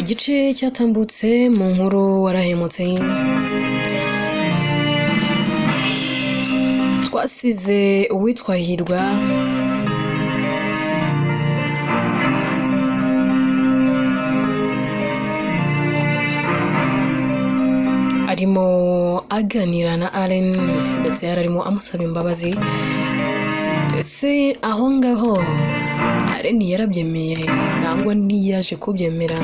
Mu gice cyatambutse mu nkuru warahemutse, twasize uwitwa Hirwa arimo aganira na Allen ndetse yari arimo amusaba imbabazi. Ese aho ngaho Allen yarabyemeye nangwa ntiyaje kubyemera?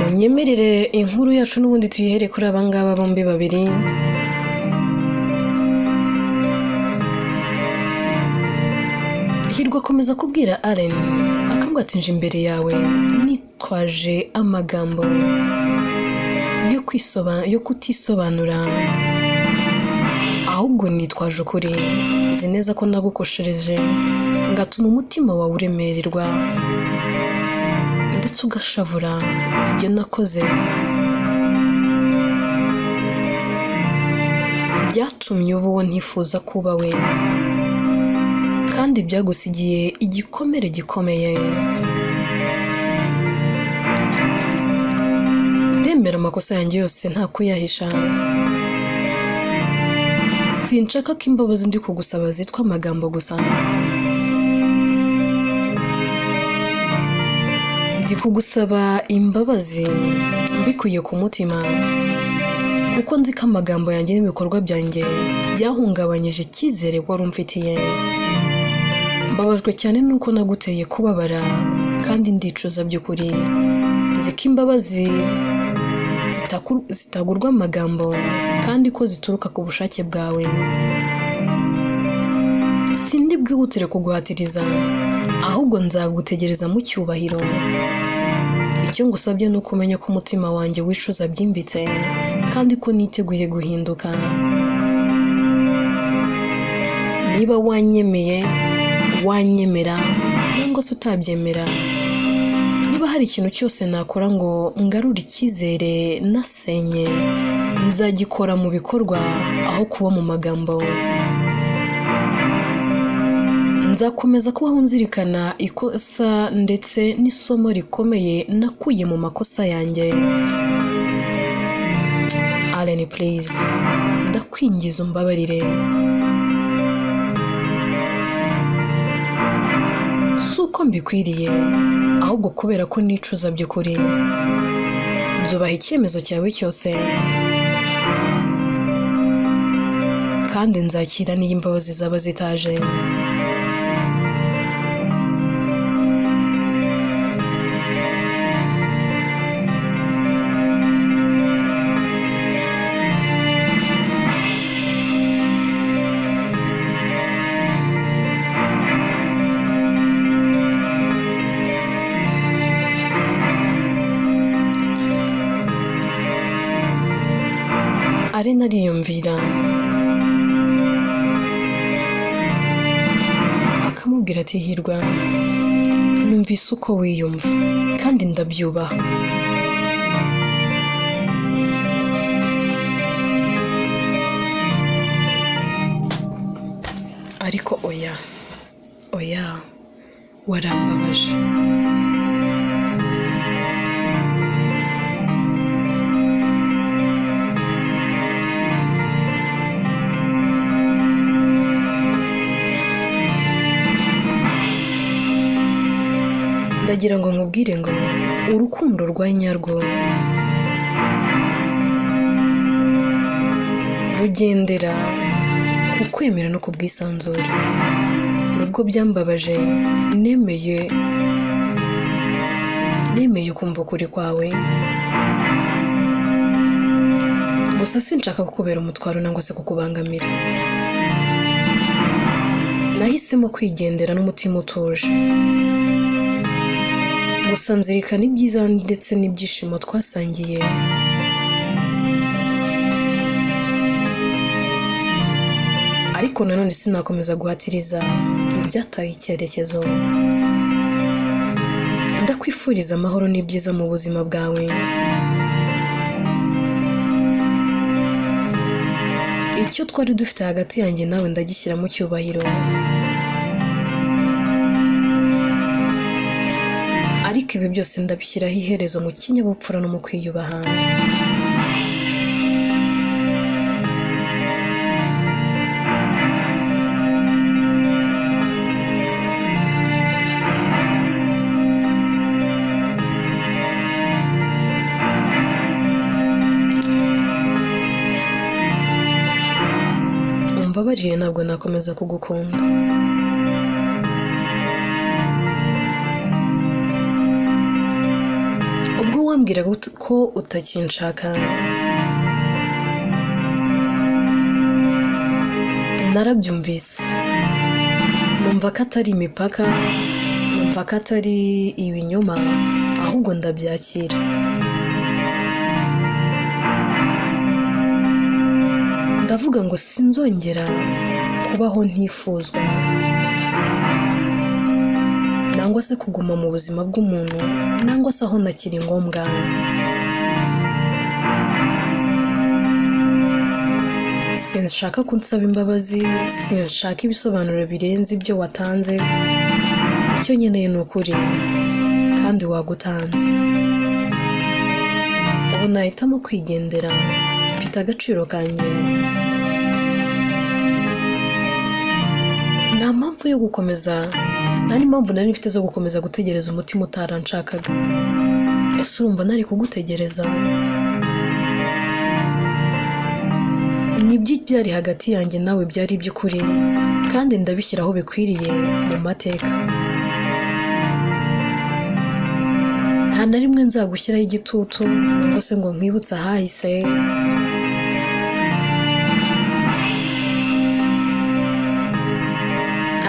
Munyemerere inkuru yacu n'ubundi tuyihere kuri aba ngaba bombi babiri. Hirwa akomeza kubwira Allen akamubwira ati nje imbere yawe nitwaje amagambo yo kutisobanura, ahubwo nitwaje ukuri. Nzi neza ko nagukoshereje ngatuma umutima wawe uremererwa ndetse ugashavura ibyo nakoze byatumye uba uwo ntifuza kuba we, kandi byagusigiye igikomere gikomeye. Ndemera amakosa yanjye yose nta kuyahisha. Sinshaka ko imbabazi ndi kugusaba zitwa amagambo gusa. Ndi kugusaba imbabazi mbikuye ku mutima, kuko nzi ko amagambo yanjye n'ibikorwa byanjye byahungabanyije icyizere wari umfitiye. Mbabajwe cyane nuko naguteye kubabara kandi ndicuza by'ukuri. Nzi ko imbabazi zitagurwa amagambo kandi ko zituruka ku bushake bwawe. Sindi bwihutire kuguhatiriza, ahubwo nzagutegereza mu cyubahiro. Icyo ngusabye ni uko umenya ko umutima wanjye wicuza byimbitse kandi ko niteguye guhinduka. Niba wanyemeye, wanyemera cyangwa se utabyemera, niba hari ikintu cyose nakora ngo ngarure icyizere nasenye, nzagikora mu bikorwa aho kuba mu magambo. Nzakomeza kubaho nzirikana ikosa ndetse n'isomo rikomeye nakuye mu makosa yanjye. Allen please, ndakwingiza umbabarire. Si uko mbikwiriye, ahubwo kubera ko nicuza by'ukuri. Nzubaha icyemezo cyawe cyose kandi nzakira n'iyo imbabazi zaba zitaje. Allen ariyumvira akamubwira ati Hirwa, numvise uko wiyumva kandi ndabyubaha. Ariko oya, oya, warambabaje. Ndagira ngo nkubwire ngo urukundo rwa nyarwo rugendera ku kwemera no ku bwisanzure. Nubwo byambabaje, nemeye kumva ukuri kwawe. Gusa sinshaka kukubera umutwaro nangwa se kukubangamira. Nahisemo kwigendera n'umutima utuje. Gusa nzirikana ibyiza ndetse n'ibyishimo twasangiye. Ariko nanone sinakomeza guhatiriza ibyataye icyerekezo. Ndakwi Ndakwifuriza amahoro n'ibyiza mu buzima bwawe. Icyo twari dufite hagati yanjye nawe ndagishyira mu cyubahiro, ariko ibi byose ndabishyiraho iherezo mu kinyabupfura no mu kwiyubaha. Umbabarire, ntabwo nakomeza kugukunda. Ubwo wambwiraga ko utakinshaka, narabyumvise, numva ko atari imipaka, numva ko atari ibinyoma, ahubwo ndabyakira. Ndavuga ngo sinzongera kubaho ntifuzwa, nangwa se kuguma mu buzima bw'umuntu, nangwa se aho ntakiri ngombwa. Sinshaka ko unsaba imbabazi, sinshaka ibisobanuro birenze ibyo watanze. Icyo nkeneye ni ukuri, kandi wagutanze. Ubu nahitamo kwigendera, mfite agaciro kanjye. Nta mpamvu yo gukomeza, nta n'impamvu nari mfite zo gukomeza gutegereza umutima utaranshakaga. Ese urumva nari kugutegereza? Nibyo byari hagati yanjye nawe byari iby'ukuri, kandi ndabishyira aho bikwiriye mu mateka. Nta na rimwe nzagushyiraho igitutu cyangwa se ngo nkwibutse ahahise.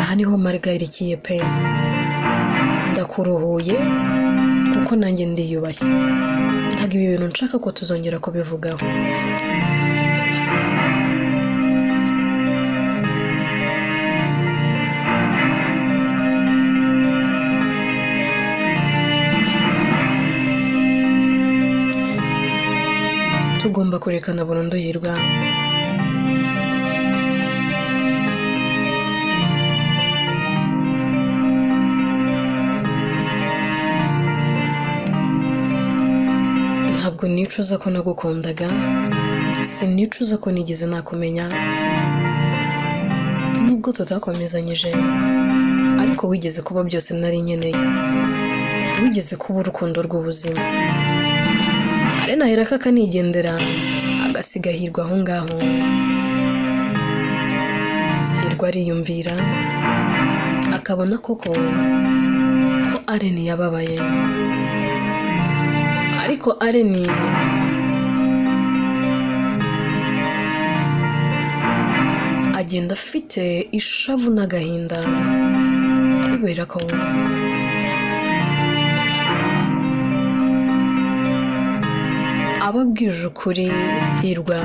Aha niho marigarikiye pe, ndakuruhuye kuko nanjye ndiyubashye. Ntabwo ibi bintu nshaka ko tuzongera kubivugaho. Tugomba kurekana burundu Hirwa. Ntabwo nicuza ko nagukundaga, sinicuza ko nigeze nakumenya, nubwo tutakomezanyije, ariko wigeze kuba byose nari nkeneye, wigeze kuba urukundo rw'ubuzima. Allen aherako akanigendera, agasiga Hirwa aho ngaho. Hirwa ariyumvira, akabona koko ko Allen yababaye. Ariko Allen agenda afite ishavu n'agahinda kubera ko ababwije ukuri Hirwa,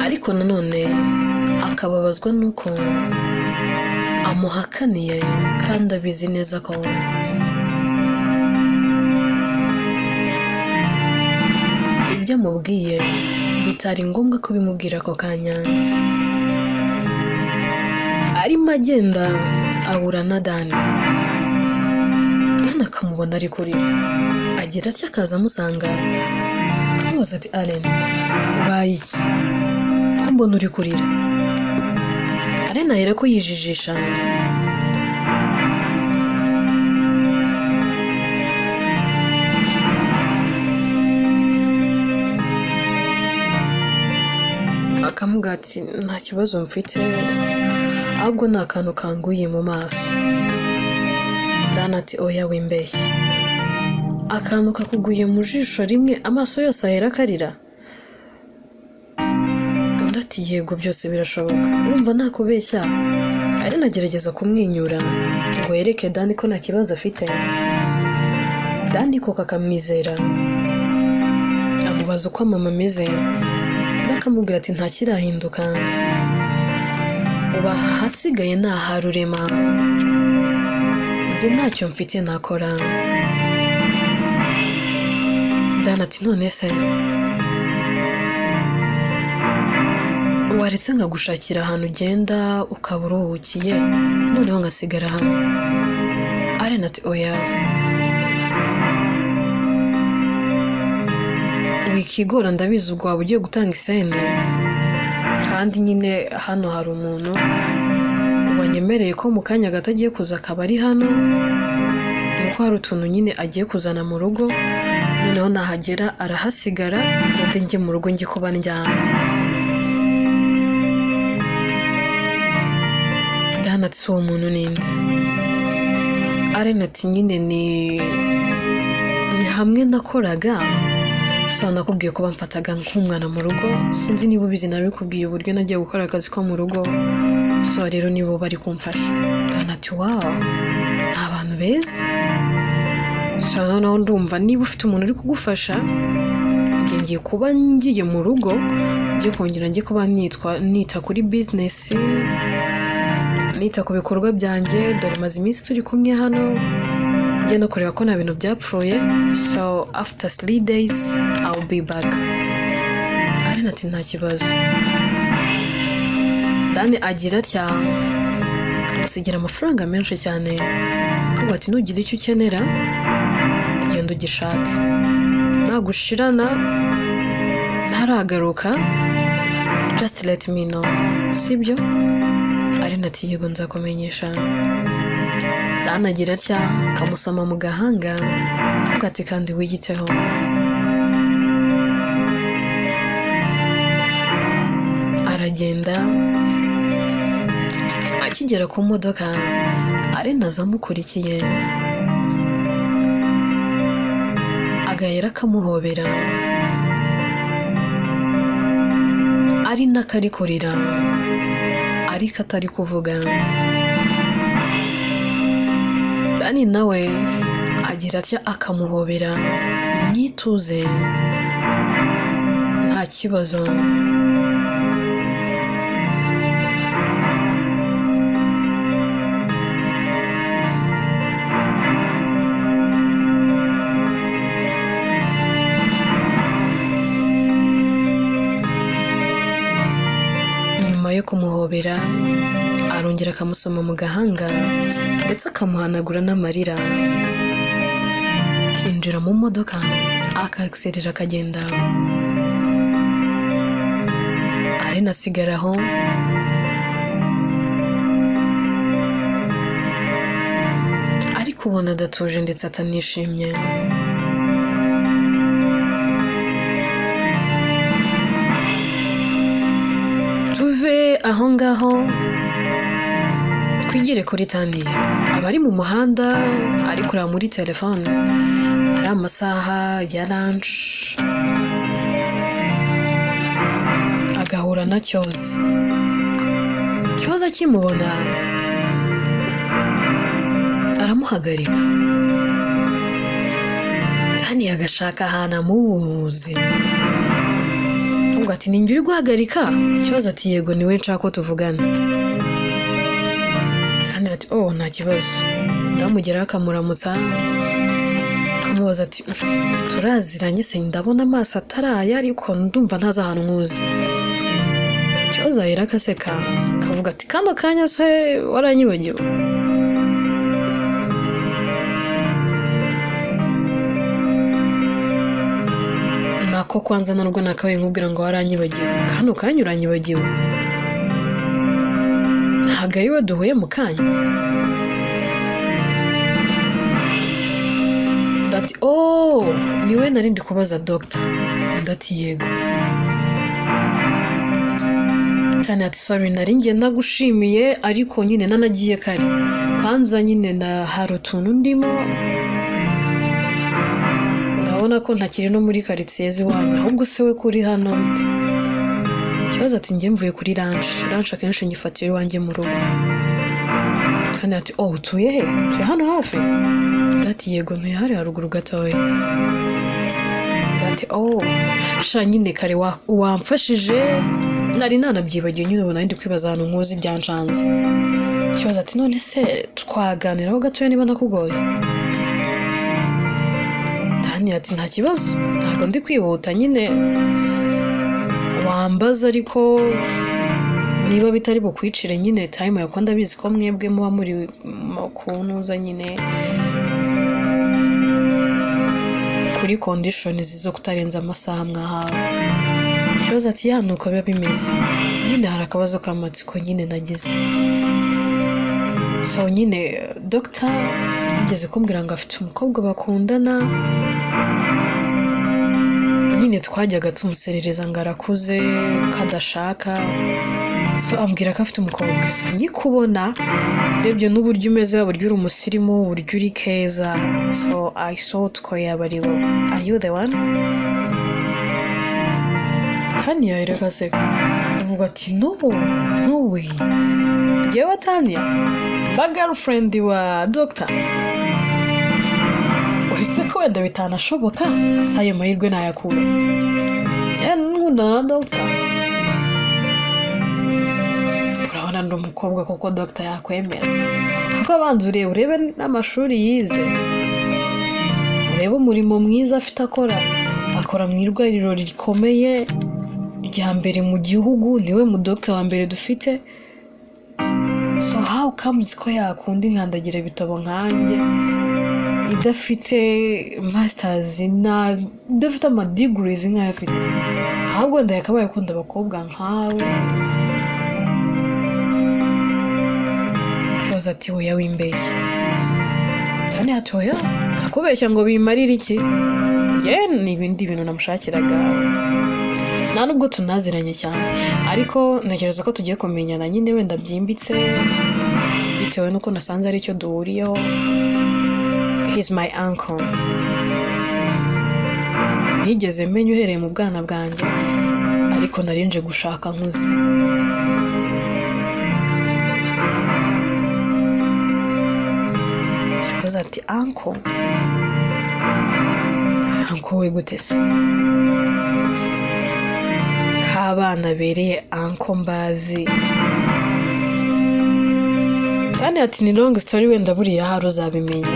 ariko nanone akababazwa nuko amuhakaniye kandi abizi neza ko ibyo amubwiye bitari ngombwa ko bimubwira ako kanya. Arimo agenda ahura na Dani. Dani akamubona ari kurira, agira atya akaza amusanga, akamubaza ati Allen, ubaye iki ko mbona uri kurira? Allen ahera ko yijijisha, akamubwira ati nta kibazo mfite, ahubwo ni akantu kanguye mu maso. Dani ati oya wimbeshye, akantu kakuguye mu jisho rimwe amaso yose ahera akarira? Undi ati yego byose birashoboka, urumva ntakubeshya. Allen agerageza kumwenyura ngo yereke Dani ko nta kibazo afite. Dani koko akamwizera, amubaza uko mama ameze, undi akamubwira ati ntakirahinduka, ubu ahasigaye ni aha Rurema. Njye ntacyo mfite nakora. Dani ati: "None se waretse nkagushakira ahantu ugenda ukaba uruhukiye, noneho ngasigara hano?" Allen ati: "Oya, wikigora, ndabizi ubwo waba ugiye gutanga isente, kandi nyine hano hari umuntu wanyemereye ko mu kanya gato agiye kuza akaba ari hano, nuko hari utuntu nyine agiye kuzana mu rugo, noneho nahagera arahasigara, ngende njye mu rugo njye kuba ndyama." Dani ati: "Si uwo muntu ninde?" Allen ati: "Nyine ni hamwe nakoraga, so nakubwiye ko bamfataga nk'umwana mu rugo, sinzi niba ubizi, nabikubwiye uburyo nagiye gukora akazi ko mu rugo, so rero nibo bari kumfasha." Dani ati: "Wow, ni abantu beza. So noneho ndumva niba ufite umuntu uri kugufasha, njye ngiye kuba ngiye mu rugo, njye kongera njye kuba nitwa nita kuri business, nita ku bikorwa byanjye, dore maze iminsi turi kumwe hano, njye no kureba ko nta bintu byapfuye, so after 3 days I'll be back." Allen ati: "Nta kibazo." Dani agira atya akamusigira amafaranga menshi cyane, akavuga ati: "Nugira icyo ukenera ugenda ugishake, nagushirana ntaragaruka just let me know, sibyo?" Allen ati: "Yego, nzakumenyesha." Dani agira atya akamusoma mu gahanga, akavuga ati: "Kandi wiyiteho." Aragenda, akigera ku modoka Allen aza amukurikiye, agahera akamuhobera, ari nako ari kurira ariko atari kuvuga. Dani nawe agira atya akamuhobera mwituze, nta kibazo. Nyuma yo kumuhobera arongera akamusoma mu gahanga ndetse akamuhanagura n'amarira, akinjira mu modoka akakiserera akagenda. Allen asigara aho ariko ubona adatuje ndetse atanishimye. Tuve aho ngaho twigire kuri Taniya. Aba ari mu muhanda ari kureba muri telefone, ari amasaha ya lunch, agahura na Cyoza. Cyoza akimubona aramuhagarika, Taniya agashaka ahantu amuzi, avuga ati: "Ninjye uri guhagarika?" Cyoza ati: "Yego, niwe nshaka ko tuvugana." Taniya ati: "Oh, nta kibazo." Ndamugeraho akamuramutsa, akamubaza ati: "Turaziranye se? Ndabona amaso ataraya ariko ndumva ntazi ahantu nkuzi." Cyoza ahera akaseka, akavuga ati: "Kano kanya se waranyibagiwe?" Nako kwanza narwo nakabaye nkubwira ngo waranyibagiwe, kano kanya uranyibagiwe? Ntabwo ari we duhuye mu kanya? Undi ati: "Oh, niwe nari ndi kubaza dogita." Undi ati: "Yego." Cyane ati: "Sorry, nari njye nagushimiye ariko nyine nanagiye kare, kwanza nyine na hari utuntu ndimo, urabona ko ntakiri no muri karitsiye z'iwanyu, ahubwo se we kuri hano bite?" Ikibazo ati: "Njye mvuye kuri lunch, lunch akenshi nyifatira iwanjye mu rugo." Kandi ati: "Oh, utuye he? Utuye hano hafi?" Undi ati: "Yego, ntuye hariya haruguru gatoya." Undi ati: "Oh, sha nyine kare wamfashije, nari nanabyibagiwe nyine, ubu nari ndi kwibaza ahantu nkuzi byanshanze." Kibazo ati none se twaganiraho gatoya niba nakugoye? Tania ati nta kibazo, ntabwo ndi kwihuta nyine wambaza, ariko niba bitari bukwicire nyine time yawe, kuko ndabizi ko mwebwe muba muri kunuza nyine kuri conditions zo kutarenza amasaha mwahawe. Kibazo ati ya nuko biba bimeze nyine, hari akabazo k'amatsiko nyine nagize. So nyine Dr yigeze kumbwira ngo afite umukobwa bakundana, nyine twajyaga tumuserereza ngo arakuze kadashaka, so ambwira ko afite umukobwa. So nkikubona ndebye n'uburyo umeze, uburyo uri umusirimu, uburyo uri keza, so I thought ko yaba ari wowe. Are you the one? Tania erega aseka avuga ati no, no way, njyewe Tania mba girlfriend wa Dr? Uretse ko wenda bitanashoboka, si ayo mahirwe nayakura njyewe nkundana na Dr? Urabona ndi umukobwa koko Dr yakwemera? Ahubwo abanza urebe, urebe n'amashuri yize, urebe umurimo mwiza afite akora, akora mu irwariro rikomeye rya mbere mu gihugu, niwe mu doctor wa mbere dufite. So how comes ko yakunda inkandagira bitabo nkanjye idafite masters na idafite ama degrees nk'ayo afite? Ahubwo wenda yakabaye akunda abakobwa nkawe. Kibazo ati oya wimbeshya. Tania ati oya ndakubeshya ngo bimarire iki? Njye ni ibindi bintu namushakiraga, nta nubwo tunaziranye cyane, ariko ntekereza ko tugiye kumenyana nyine wenda byimbitse, bitewe n'uko nasanze aricyo duhuriyeho. He's my uncle, ntigeze menya uhereye mu bwana bwanjye, ariko narinje gushaka nkuze. Kibazo ati uncle, uncle we gute se k'abana bereye uncle mbazi? Tania ati ni long story, wenda buriya hari uzabimenya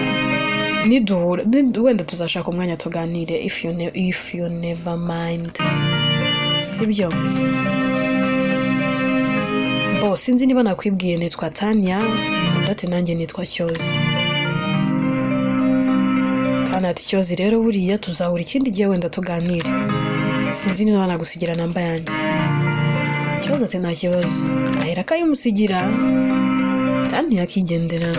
niduhura, wenda tuzashaka umwanya tuganire, if you never mind, sibyo? Bo sinzi niba nakwibwiye, nitwa Tania. Undi ati nanjye nitwa Cyozi. Tania ati Cyozi rero buriya tuzahura ikindi gihe wenda tuganire, sinzi niba nagusigira namba yanjye. Cyozi ati nta kibazo, ahera akayimusigira, Tania akigendera.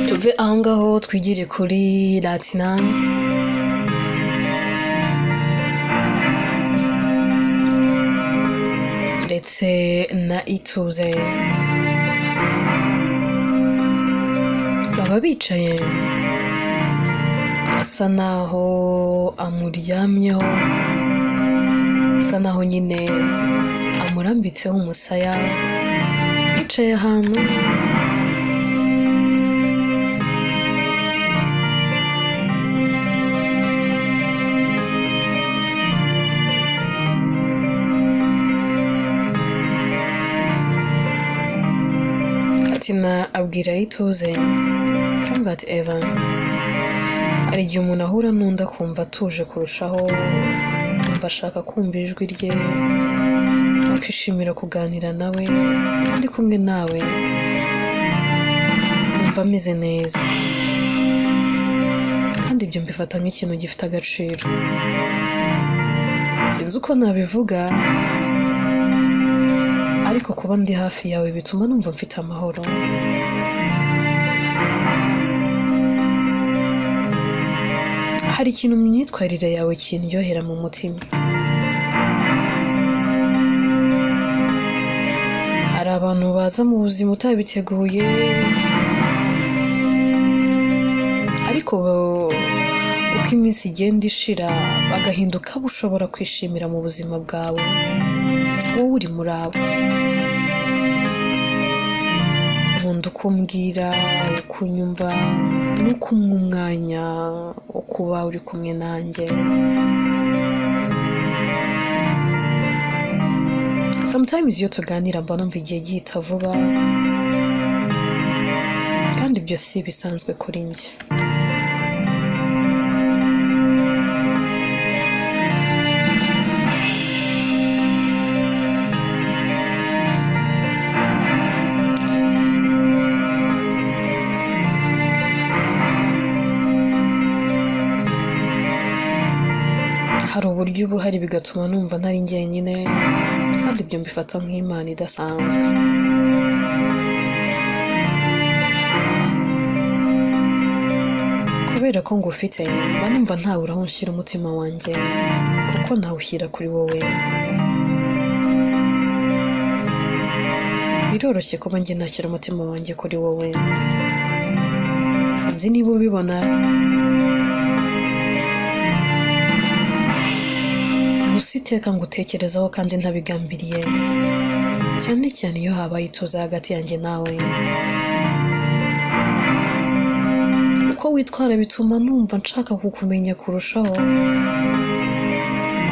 Tuve aho ngaho twigire kuri Latina. Ndetse na Ituze baba bicaye, asa naho amuryamyeho, asa naho nyine amurambitseho umusaya, bicaye ahantu. Tina abwira Ituze akamubwira ati Evan, hari igihe umuntu ahura n'undi akumva atuje kurushaho, akumva ashaka kumva ijwi rye, akishimira kuganira nawe, kandi kumwe nawe yumva ameze neza, kandi ibyo mbifata nk'ikintu gifite agaciro. Sinzi uko nabivuga, ariko kuba ndi hafi yawe bituma numva mfite amahoro. Hari ikintu mu myitwarire yawe kindyohera mu mutima. Hari abantu baza mu buzima utabiteguye, ariko uko iminsi igenda ishira bagahinduka abo ushobora kwishimira mu buzima bwawe, wowe uri muri abo. Nkunda uko umbwira, uko unyumva, n'uko umpa umwanya wo kuba uri kumwe nanjye. Sometimes iyo tuganira mba numva igihe gihita vuba, kandi ibyo si ibisanzwe kuri njye. Hari uburyo uba uhari bigatuma numva ntari njyenyine, kandi ibyo mbifata nk'impano idasanzwe. Kubera ko ngufite, mba numva ntabura aho nshyira umutima wanjye, kuko ntawushyira kuri wowe. Biroroshye kuba njye nashyira umutima wanjye kuri wowe. Sinzi niba ubibona, gusa iteka ngutekerezaho kandi ntabigambiriye, cyane cyane iyo habaye ituze hagati yanjye nawe. Uko witwara bituma numva nshaka kukumenya kurushaho,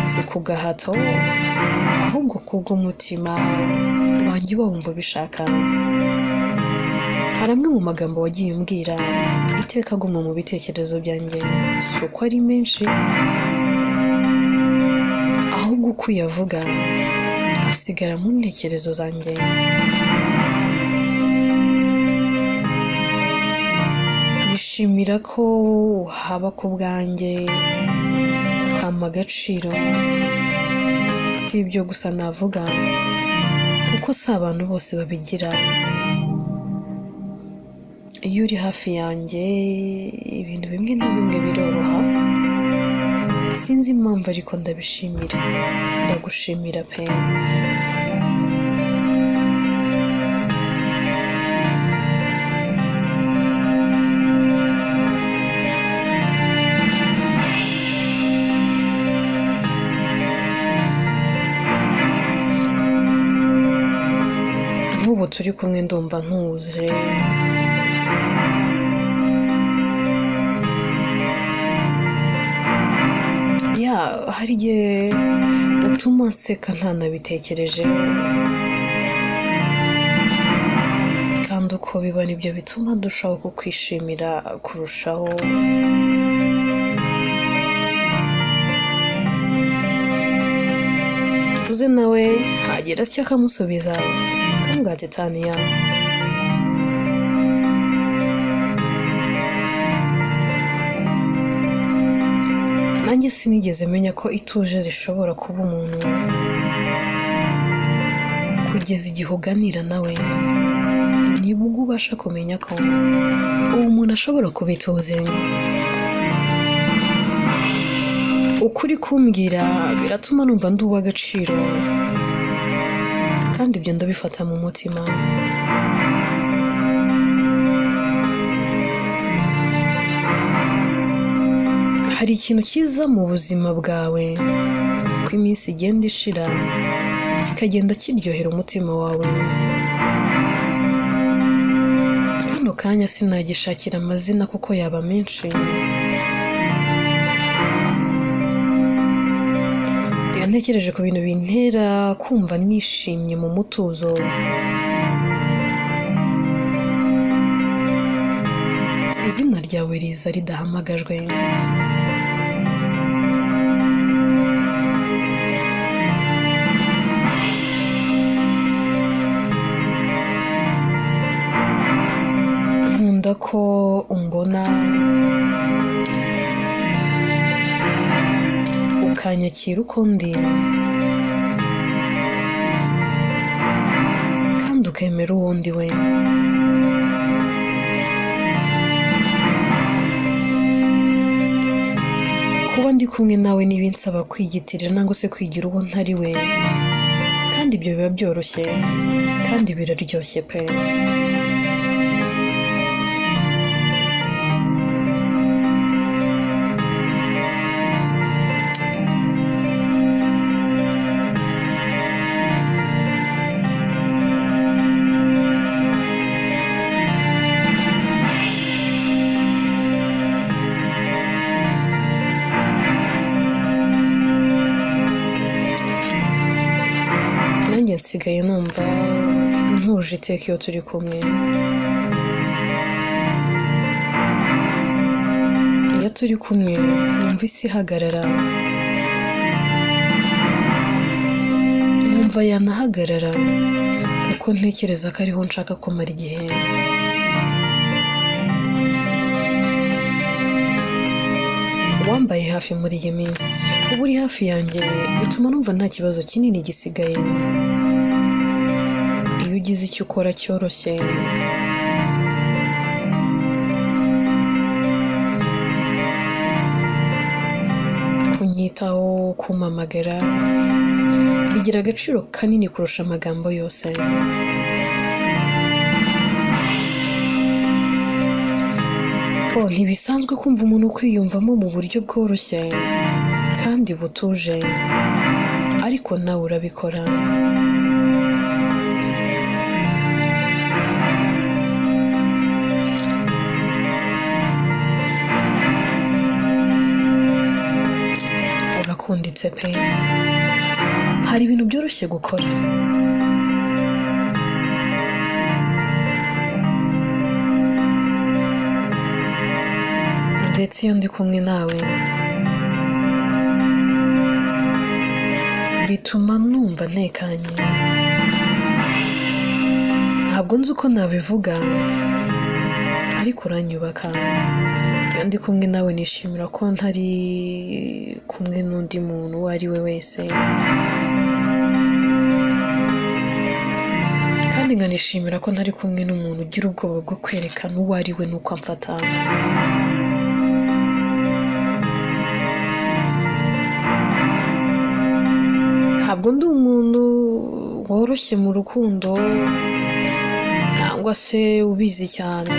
si ku gahato, ahubwo kubw'umutima wanjye uba wumva ubishaka. Hari amwe mu magambo wagiye umbwira, iteka aguma mu bitekerezo byanjye, si uko ari menshi, ahubwo uko uyavuga asigara mu ntekerezo zanjye. Nishimira ko haba ku bwanjye, ukampa agaciro. Si ibyo gusa navuga, kuko si abantu bose babigira. Iyo uri hafi yanjye, ibintu bimwe na bimwe biroroha. Sinzi impamvu ariko ndabishimira, ndagushimira pe. Nk'ubu turi kumwe ndumva ntuje, ya hari igihe utuma nseka ntanabitekereje, kandi uko biba nibyo bituma ndushaho kukwishimira kurushaho. Tuze nawe agira atya akamusubiza, akamubwira ati Taniya, nanjye sinigeze menya ko ituje rishobora kuba umuntu, kugeza igihe uganira nawe nibwo ubasha kumenya ko uwo muntu ashobora kuba ituze. Ukuri kumbwira biratuma numva ndi uw'agaciro, kandi ibyo ndabifata mu mutima. Hari ikintu cyiza mu buzima bwawe, uko iminsi igenda ishira kikagenda kiryohera umutima wawe. Kano kanya sinagishakira amazina kuko yaba menshi. Iyo ntekereje ku bintu bintera kumva nishimye mu mutuzo, izina ryawe riza ridahamagajwe. Nkunda ko umbona ukanyakira uko ndi, kandi ukemera uwo ndi we. ndi kumwe nawe ntibinsaba kwiyitirira nangwa se kwigira uwo ntari we, kandi ibyo biba byoroshye kandi biraryoshye pe. Nanjye nsigaye numva ntuje iteka iyo turi kumwe. Iyo turi kumwe numva isi ihagarara, numva yanahagarara kuko ntekereza ko ariho nshaka kumara igihe. Wambaye hafi muri iyi minsi, kuba uri hafi yanjye bituma numva nta kibazo kinini gisigaye. Iyo ugize icyo ukora cyoroshye, kunyitaho, kumpamagara, bigira agaciro kanini kurusha amagambo yose. Bo ntibisanzwe kumva umuntu ukwiyumvamo mu buryo bworoshye kandi butuje, ariko nawe urabikora. Urakunditse pe. Hari ibintu byoroshye gukora. Ndetse iyo ndi kumwe nawe bituma numva ntekanye. Ntabwo nzi uko nabivuga, ariko uranyubaka. Iyo ndi kumwe nawe nishimira ko ntari kumwe n'undi muntu uwo ari we wese, kandi nkanishimira ko ntari kumwe n'umuntu ugira ubwoba bwo kwerekana uwo ari we n'uko amfata. Ntabwo ndi umuntu woroshye mu rukundo cyangwa se ubizi cyane,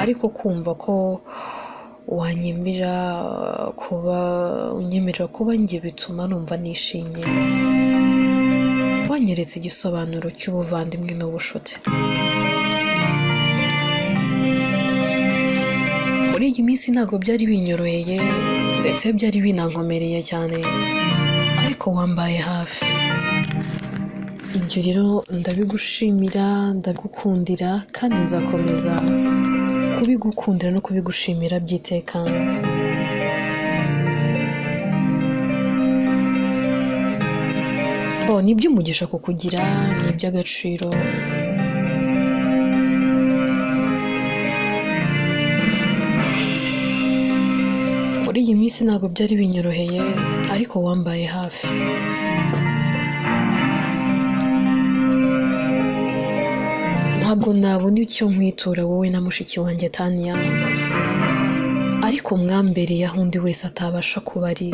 ariko kumva ko wanyemerera kuba njye bituma numva nishimye. Wanyeretse igisobanuro cy'ubuvandimwe n'ubucuti. Muri iyi minsi ntabwo byari binyoroheye, ndetse byari binankomereye cyane, ariko wambaye hafi. Ibyo rero ndabigushimira, ndagukundira, kandi nzakomeza kubigukundira no kubigushimira by'iteka. Bo ni iby'umugisha kukugira, ni iby'agaciro. Muri iyi minsi ntabwo byari binyoroheye, ariko wambaye hafi. Ntabwo nabona icyo nkwitura wowe na mushiki wanjye Tania, ariko mwambereye aho undi wese atabasha kuba ari.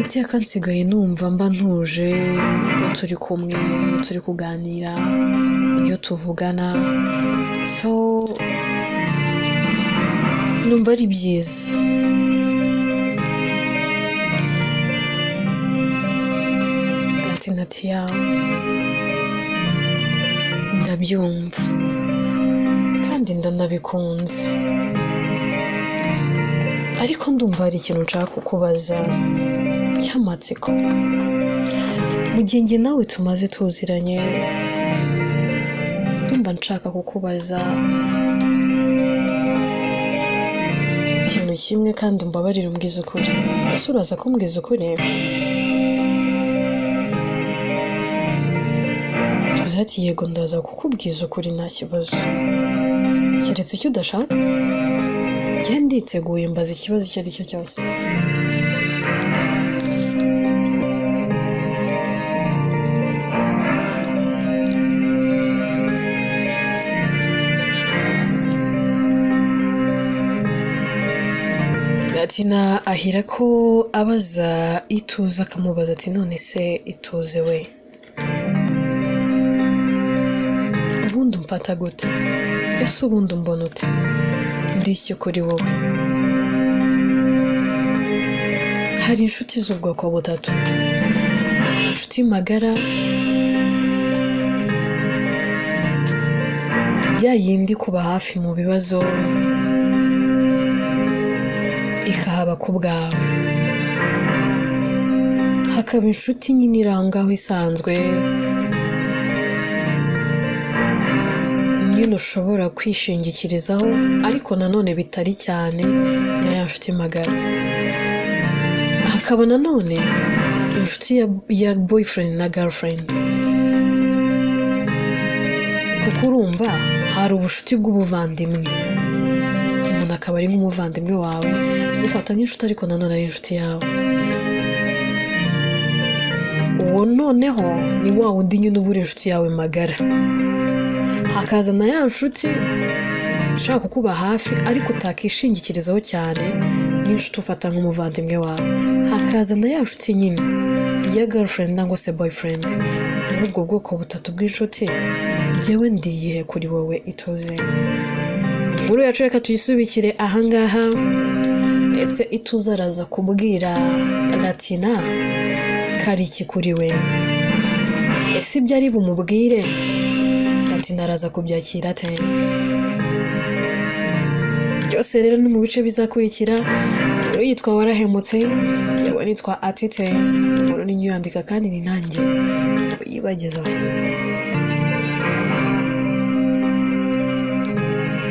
Iteka nsigaye numva mba ntuje iyo turi kumwe, iyo turi kuganira, iyo tuvugana, so numva ari byiza. Ati Natia, ndabyumva kandi ndanabikunze, ariko ndumva hari ikintu nshaka kukubaza cy'amatsiko. Mu gihe njye nawe tumaze tuziranye, ndumva nshaka kukubaza ikintu kimwe, kandi umbabarire umbwize ukuri. Ese uraza kumbwiza ukuri? Tuzi ati yego, ndaza kukubwiza ukuri nta kibazo, keretse icyo udashaka. Njye nditeguye, mbaza ikibazo icyo ari cyo cyose. Latina ahera ko abaza Ituze, akamubaza ati: "None se Ituze we, ubundi umfata gute? Ese ubundi umbona ute? Ndi iki kuri wowe?" Hari inshuti z'ubwoko butatu: inshuti magara, ya yindi kuba hafi mu bibazo ikahaba ku bwawe, hakaba inshuti nyine irangaho isanzwe nyine ushobora kwishingikirizaho ariko nanone bitari cyane nka ya nshuti magara, hakaba nanone inshuti ya boyfriend na girlfriend, kuko urumva hari ubucuti bw'ubuvandimwe, umuntu akaba ari nk'umuvandimwe wawe umufata nk'inshuti ariko nanone ari inshuti yawe. Uwo noneho ni wa wundi nyine uba uri inshuti yawe magara. Hakaza na ya nshuti ushaka kukuba hafi ariko utakishingikirizaho cyane nk'inshuti ufata nk'umuvandimwe wawe. Hakaza na ya nshuti nyine iya girlfriend cyangwa se boyfriend. Muri ubwo bwoko butatu bw'inshuti, njyewe ndiyihe kuri wowe, Ituze? Inkuru yacu reka tuyisubikire ahangaha. Ese Ituze araza kubwira Latina ko ari iki kuri we? Ese ibyo ari bumubwire Latina araza kubyakira ate? Byose rero ni mu bice bizakurikira. Inkuru yitwa Warahemutse, yewe nitwa Atite. Inkuru ni uyandika kandi ni nanjye uyibagezaho.